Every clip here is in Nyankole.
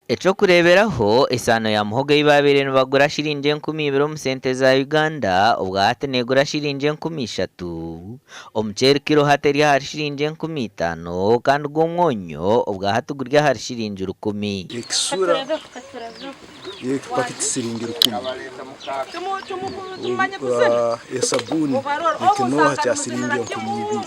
Eky'okureeberaho, esaano ya muhogo ei baabaire nibagura shiringi 2000 omu sente za Uganda, obwa hati neegura shiringi 3000. Omuceeri kiro hati eri ahari shiringi 5000 kandi gwo omwonyo obwa hati guri ahari shiringi 1000. Ekisura pakiti siringi rukumi, esabuuni ekinooha kya siringi 2000.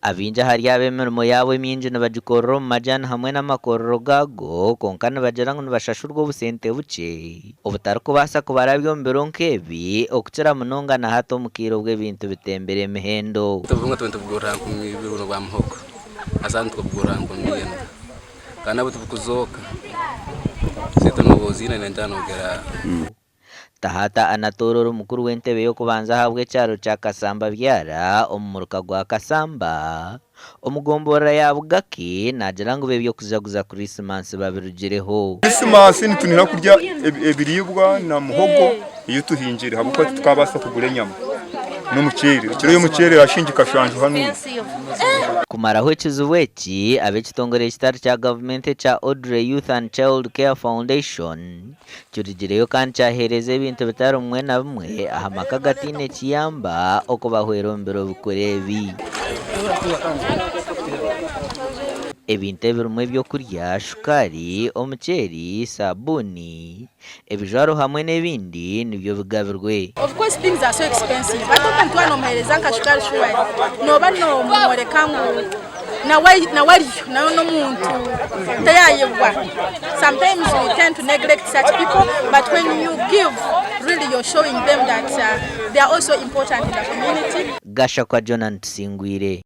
Abaingi ahari abo emirimo yaabo emingi nibagikorera omu majani hamwe n'amakorero gaago kwonka nibagira ngu nibashashurwa obusente bukye obutarikubaasa kubarabya omu biro nk'ebi okukira munonga na hati omu kaire obu ebintu bitembire emihendo. Obuhunga twena tubugurira 2000 buno bwa muhogo haza hanu tukabugurira 4000 kandi nabwo tibukuzooka sente nooba oziine nentaaha nogira. Tahata Anatole ori mukuru w'entebe y'okubanza ahabw'ekyaro kya Kasamba Byara omu muruka gwa Kasamba omu gomborora ya Bugaki naagira ngu bo eby'okujaguza Krisimansi babirugireho. Krisimansi nitunihira kurya ebiriibwa na muhogo ei tuhingire ahabw'okuba titukabaasa kugura enyama n'omuceeri. Ekiro y'omuceeri erashingi kashanju hanuya. Kumaraho ekizibu eki, ab'ekitongore ekitari kya gavumenti ekya Audrey Youth and Child Care Foundation Kirugireyo kandi kyaheereza ebintu bitari bimwe na bimwe aha maka agataine kiyamba okubahwera omu biro bikuru ebi. Ebintu ebirimu ebyokurya, shukaari, omuceeri, saabuuni, ebijwaro hamwe n'ebindi nibyo bigabirwe. Of course things are so expensive hati omuntu waaba nomuheereza nka shukaari shuwari nooba nomworeka ngu nawe nawe ariyo nawe n'omuntu tayayebwa sometimes we tend to neglect such people but when you give really you're showing them that they are also important in the community. Gashakwa Jonan Tusingwire.